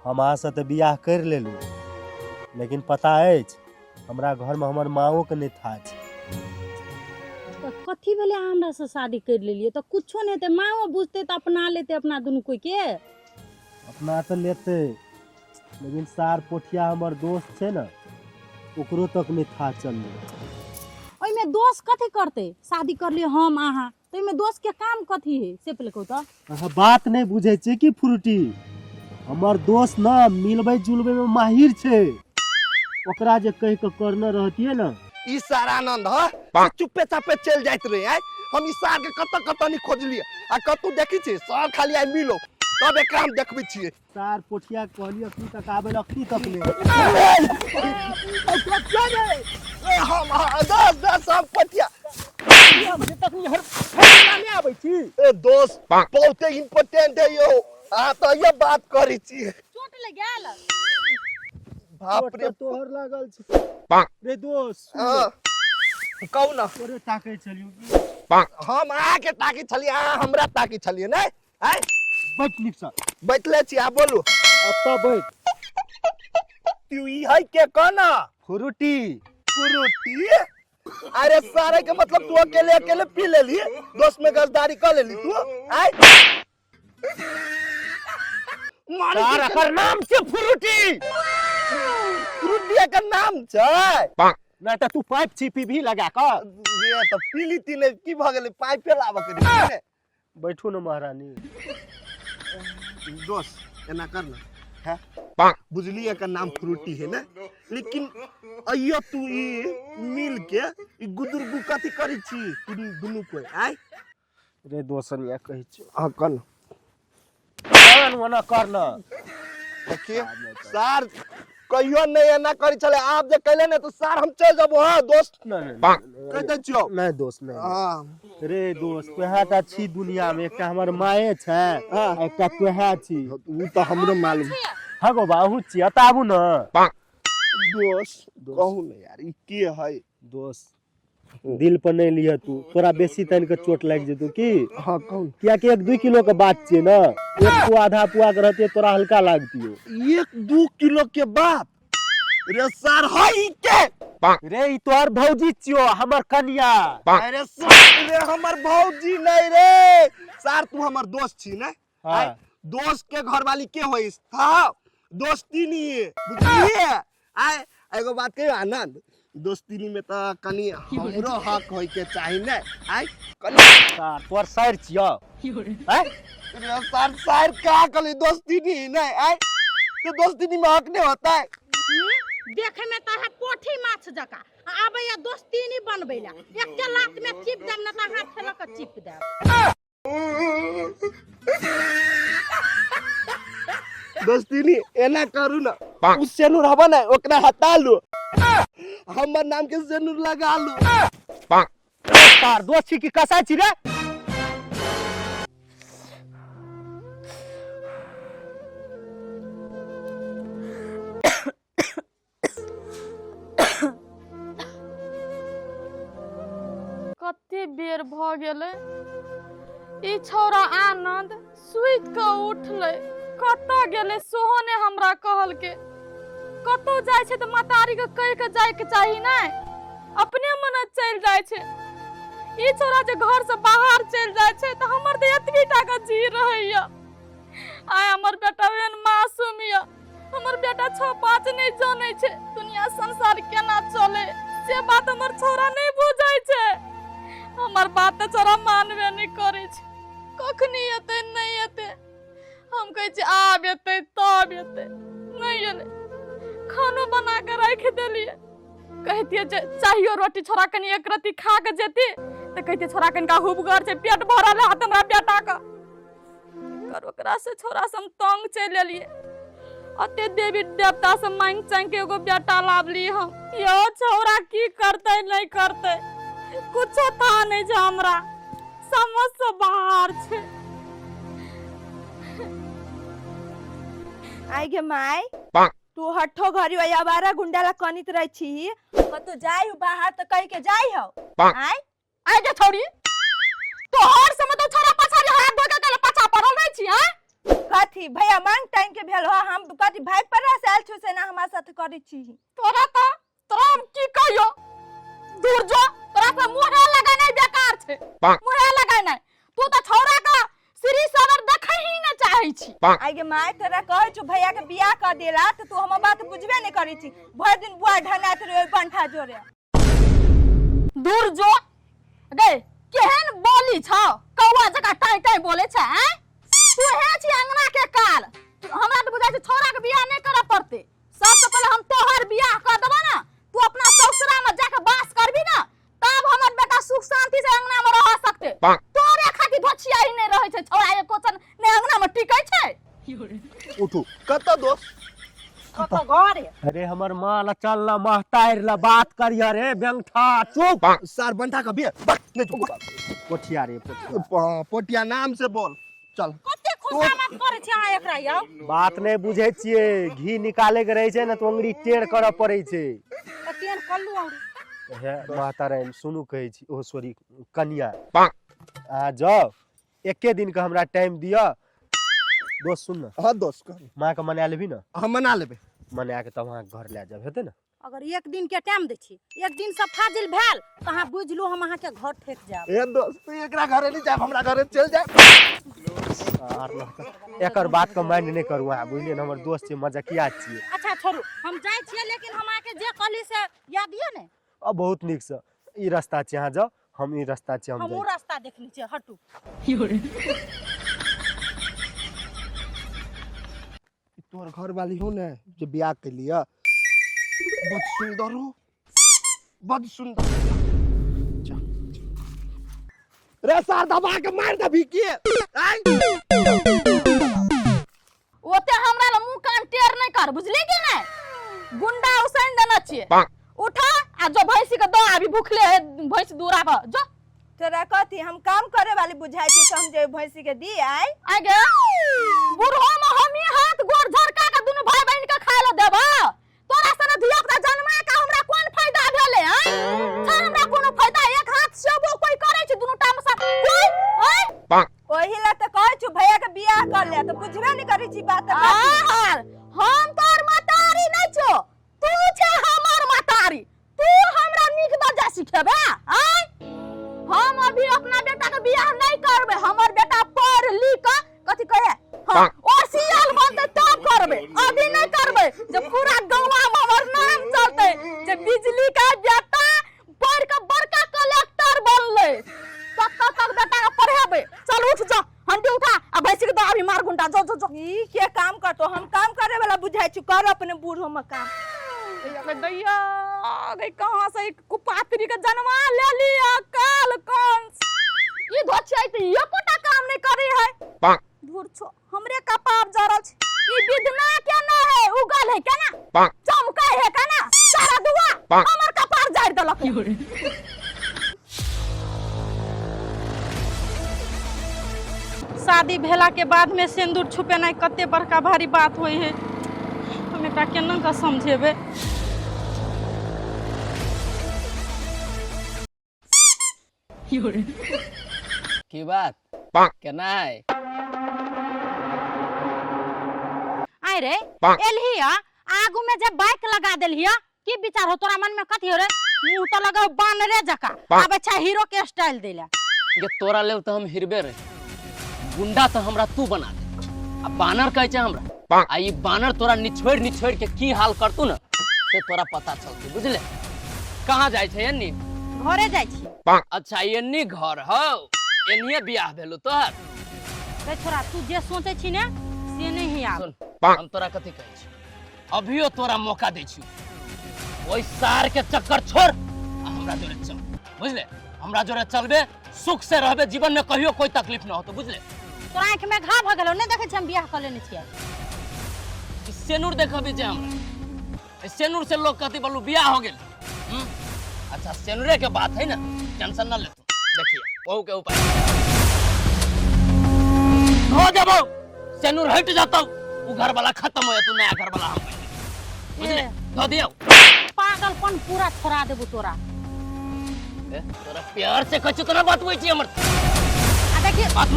हम अहाँसँ तऽ बियाह करि लेलहुँ, लेकिन पता अछि हमरा घरमे हमर माँओके नहि था छै। तऽ कथी भेलै अहाँ हमरासँ शादी करि लेलियै तऽ कुछो नहि हेतै, माँओ बुझतै तऽ अपना लेतै अपना दुनू कोइके। अपना तऽ लेतै, लेकिन सार पोठिया हमर दोस्त छै ने, ओकरो तक नहि था चललै। ओहिमे दोस्त कथी करतै? शादी कर लियै हम अहाँ तऽ ओहिमे दोस्त के काम कथी है से पहिले कहू तऽ। अहाँ बात नहि बुझै छियै कि फ्रूटी? हमर दोस्त ने मिलबै जुलबै मे माहिर छै, ओकरा जे कहि कऽ करने रहतियै ने। ई सार आनंद ह से चुप्पे चापे चलि जाइत रहे। आइ हम ई सार के कतऽ कतऽ नहीं खोजलियै आ कतौ देखै छियै सार खाली आइ मिलो तब एकरा हम देखबै छियै। सार पोठिया के कहलियै अखनी तक आबै लए, अखनी तक नहि। हम दस दस हम पोठिया नहि आबै छी। ए दोस्त, बहुते इम्पोर्टेंट है यौ, अहाँ तऽ ये बात करै छी। चोट लग गेल? बाप रे, तोहर लागल छै रे दोस्त। हाँ, कहू ना। तोरे ताकै छलियौ। हम अहाँके ताकै छलियै, अहाँ हमरा ताकै छलियै नहि? आँय, बैठ नीकसँ। बैठले छी, आब बोलू। एतऽ बैठ। तू ई है के कना? फ्रूटी। फ्रूटी? अरे सारे के मतलब तू अकेले अकेले पी लेली, दोस्त में गद्दारी कर लेली तू। आय मारी। सार एकर नाम छै फ्रूटी। फ्रूटी एकर नाम छै? नहि तऽ तू पाइप छी पीबी लगा कऽ? ये तऽ पी लीती ने, की भऽ गेलै? पाइपे लाबऽ के रहै ने। बैठू ने महारानी। दोस्त, एना कर ना है, बुझलिए एकर नाम फ्रूटी है ने, लेकिन अइयो तू ई मिल के ई गुदुरगु कथी करै छी तू दुनू कोइ? आय रे दोसनिया, कहै छियौ। हाँ, कर ना। कर ओना कर न। देखिए सार, कहियो नहीं एना करै छलै, आब जे कैले ने तऽ सार हम चलि जेबो। हाँ दोस्त, नहीं, कहि दै छियौ। नहीं दोस्त, नहीं। हाँ रे दोस्त, तोहे टा छी दुनिया में, एकटा हमर माये छै। हाँ। आ एकटा तोहे छी। ओ तऽ हमरो मालूम। हाँ गो बा, अहूँ छी एतऽ, आबू ने। दोस्त, कहू ने यार, ई के है? दोस्त, दिल पर नहीं लिह तू, तोरा बेसी तन के चोट लागि जेतौ की। हाँ, कहू। कियाकि 1-2 किलो के बात छियै ने, 1 पुआ आधा पुआ के रहतियै तोरा हल्का लागतियौ। 1-2 किलो के बात रे सार, है ई के? रे ई तोहर भौजी छियो, हमर कनिया। अरे सार रे, हमर भौजी नहीं रे सार, तू हमर दोस्त छी ने? हाँ। आय, दोस्त के घरवाली के होइस? हाँ, दोस्ती नहीं है, बुझलिए? आय एगो बात कहियो आनंद, दोस्ती में तऽ कनी हमरो हक होय के चाही ने? आय कनी। सार तोहर सार छियो? आय रे सार, सार का कहली? दोस्ती नहीं ने? आय तो दोस्ती में हक नहीं होता है? देखे में तऽ है पोठी माछ जकाँ, आ आबैया दोस्ती नहीं बनबै ला। एकटा लात में चिप देब ने तऽ हाथ लऽ कऽ चिप देब। दोस्तीनी, एना करू ना, उ सेनुर हबा ना ओकरा हटा लो, हमर नाम के सेनुर लगा लो। सार दोस्त छी कि कसाई छी रे? कते बेर भऽ गेलै, ई छौड़ा आनंद सुति कऽ उठलै, कतऽ गेलै सेहो नहि हमरा कहलकै। कतौ जाइ छै तऽ महतारीके कहि कऽ जाइके चाही ने, अपने मने चलि जाइ छै। ई छौड़ा जे घरसँ बाहर चलि जाइ छै तऽ हमर तऽ एतबी टा के जी रहैया। आइ हमर बेटा एहन मासूम यऽ, हमर बेटा 6-5 नहि जानै छै, दुनिया संसार केना चले से बात हमर छौड़ा नहि बुझै छै। हमर बात तऽ छौड़ा मानबे नहि करै छै। कखनी एतै नहि एतै, हम कहै छियै आब एतै तब एतै, नहि एलै। खानो बना कऽ राखि देलियै, कहितियै जे चाहियो रोटी छोड़ा कनि एक रत्ती खा कऽ जेती तऽ कहितियै छोड़ा कनिका हुबगर छै, पेट भरल हैत हमरा बेटाके। कर ओकरा से छोड़ा से हम तंग चलि एलियै। अते देवी देवता से मांगि चांगि के एगो बेटा लाबली हम। यो छौड़ा की करतै नहि करतै कुछो था नहि छै, हमरा समझ से बाहर छै। आई गे माय, तू हठो घरी वही आवारा गुंडा ला कनित रह छी, कतौ जाई हो बाहर त कहि के जाई हो। आय आइ गे छौड़ी, तोहर समय तो छोड़ा पछाड़ी हाथ धो के कल पछा पड़ल रहै छी। हैं कथी भैया मांग टाइम के भेल हो, हम कथी भाई पर से आयल छु से ना हमरा साथ करै छी। तोरा तो तोरा हम की कहियो, दूर जो, तोरा से मुँहे लगेनाइ बेकार छै, मुँहे लगेनाइ। तू तो छौड़ा का श्री सबर देखै ही न चाहै छी। आइ गे माय, तोरा कहै छु भैया के बियाह कर देला त तू हमर बात बुझबे नहीं करै छी, भरि दिन बुआ ढनाइत रहे ओइ पंठा जोरे। दूर जो गे, केहन बोली छौ, कौआ जकाँ टाइ टाइ बोले छै। आँय तू हे छी अंगना के काल, हमरा तऽ बुझाइ छै छौड़ा के बियाह नहि करऽ पड़तै। सबसे पहिले हम तोहर बियाह कर देबो ना, तू अपना ससुरा में जाके बास करबी ना, तब हमर बेटा सुख शांति से अंगना में रह सकते। तोरे खातिर धोछिया ही नहीं रहै छै छौड़ा, एको क्षण नहि अंगना में टिकै छै। उठू कतऽ दोस्त? कतऽ घरे? अरे हमर माँ ला चल ना, महतारि ला बात करिया रे बेंगठा, चुप। सार बंठा का बिया बक नहीं चुप। पोठिया रे पोठिया। पोटिया नाम से बोल चल। कते खुशामद करै छी अहाँ एकरा यौ? बात नहीं बुझै छियै, घी निकाले के रहै छै ने तऽ अंगुरी टेढ़ करऽ पड़ै छै। तऽ टेढ़ कल्लू औरी। हे महतारैन सुनू, कहै छी ओ सॉरी कनिया, अहाँ जाउ, एके दिन के हमरा टाइम दिअ। दोस्त सुन ना। हाँ दोस्त कह। माँ के मना लेबी ना? हम मना लेबे। मना के तब अहाँ घर ले जाब, हेतै ना? अगर एक दिन के टाइम दै छी, एक दिन से फाजिल भेल तऽ अहाँ बुझि लू हम अहाँके घर ठेक जायब। ए दोस्त, तू एकरा घरे नहीं जाब, हमरा घरे चल जाए। आर ना एकर बात के माइंड नहीं करू अहाँ, बुझलियै ने? हमर दोस्त छियै, मजकिया छियै। अच्छा छोड़ू, हम जाइ छियै, लेकिन हम अहाँके जे कहली से याद यऽ ने? अब बहुत नीक से ई रास्ता छै, अहाँ जाउ, हम ई रास्ता छै, हम हमहूँ जाइ। रास्ता देखने छियै, हटू। तोहर घर वाली हो ने जे बियाह के लिए बड सुंदर हो, बड सुंदर। चल रे सार, दबा के मार दबी के आय। ओते हमरा लग मुंह कान टेर नहीं कर, बुझली कि नहीं? गुंडा उसैन देना छियै। उठा आ जो भैंसी के दो, अभी भूखले है भैंस दूरा पर जो। तोरा कथी हम काम करे वाली बुझाइ छी से हम जे भैंसी के दी आइ? आगे बूढ़ो में हम ही हाथ गोर झरका के दुनू भाई बहन के खाय ल देबा। तोरा सने धिया पुता जन्मा के हमरा कोन फायदा भेलै? आय छै हमरा कोनो फायदा? एक हाथ सेबो कोई करै छै दुनू टांग से कोई? आय ओही ला तऽ कहै छु भैया के बियाह कर ले, तऽ बुझबे नहीं करै छी बात तऽ कथी। आहार, हम तोर मतारी नहीं छो, तू छे हमर मतारी, तू हमरा नीक बजा सिखेबे? आय हम अभी अपना बेटा के बियाह नहीं करबे, हमर बेटा पढ़ लिख के कथी कहे, हाँ ओसियाल बनते तब करबे, अभी नहीं करबे। जे पूरा गाँव में हमर नाम चलते जे बिजली के बेटा पढ़ के बड़का कलेक्टर बनले, तब तक तक बेटा के पढ़ेबे। चल उठ जा, हंडी उठा आ भैंसी के दो अभी मार गुंडा, जो जो जो। ई के काम करतो? हम काम करे वाला बुझाइ छी? कर अपने बूढ़ो में काम। दैया गई, कहाँ से एक कुपात्री के जन्मा ले लिया काल कंस। ई धोछिया त एकोटा काम नहीं करे है। धुर छो, हमरे कपार जरल छै। ई विधना के ना है उगल है केना चमकै है केना सारा दुआ हमर कपार जारि देलक। शादी भेला के बाद में सिंदूर छुपेनाइ कते बड़का भारी बात होइ है, हम एकरा केना कऽ समझेबै? की बात केना है? आय रे एलही आ आगू में जे बाइक लगा देलही, की विचार हो तोरा मन में? कथी हो रे? मुंह तो लगा बानरे जका, आब अच्छा हीरो के स्टाइल देला। ये तोरा लेल तो हम हिरबे रहे, गुंडा तो हमरा तू बना दे आ बानर कहै छै हमरा, आ ई बानर तोरा निछोड़ निछोड़ के की हाल करतू ना से तोरा पता चलतै, बुझले? कहाँ जाइ छै एन्नी? घरे जाइ छी। अच्छा एन्नी घर हौ, एन्निये बियाह भेलो तोहर? रे छोरा, तू जे सोचै छी ने से नहीं ही आब। सुन, हम तोरा कथी कहै छी, अभियो तोरा मौका दै छी, ओहि सार के चक्कर छोड़ आ हमरा जोरे चल, बुझले? हमरा जोरे चलबे सुख से रहबे, जीवन में कहियो कोई तकलीफ न होतो, बुझले? तोरा आँखि में घाव भऽ गेलौ? नहि देखै छी हम बियाह कऽ लेने छियै। ई सेनुर देखबी जे हमरा, ई सेनुर से लोग कहती बोलू बियाह हो गेल। अच्छा सेनुरे के बात है ना, टेंशन न ले तू, देखिए बहू के उपाय हो जबो सेनुर हट जातो, उ घर वाला खत्म हो जातो, नया घर वाला हम बन जेबो, बुझले? धो दियो। पागलपन पूरा छोड़ा देबो तोरा। ए, तोरा प्यार से कहै छियौ तोरा बतबै छी हमर आ देखिए बात।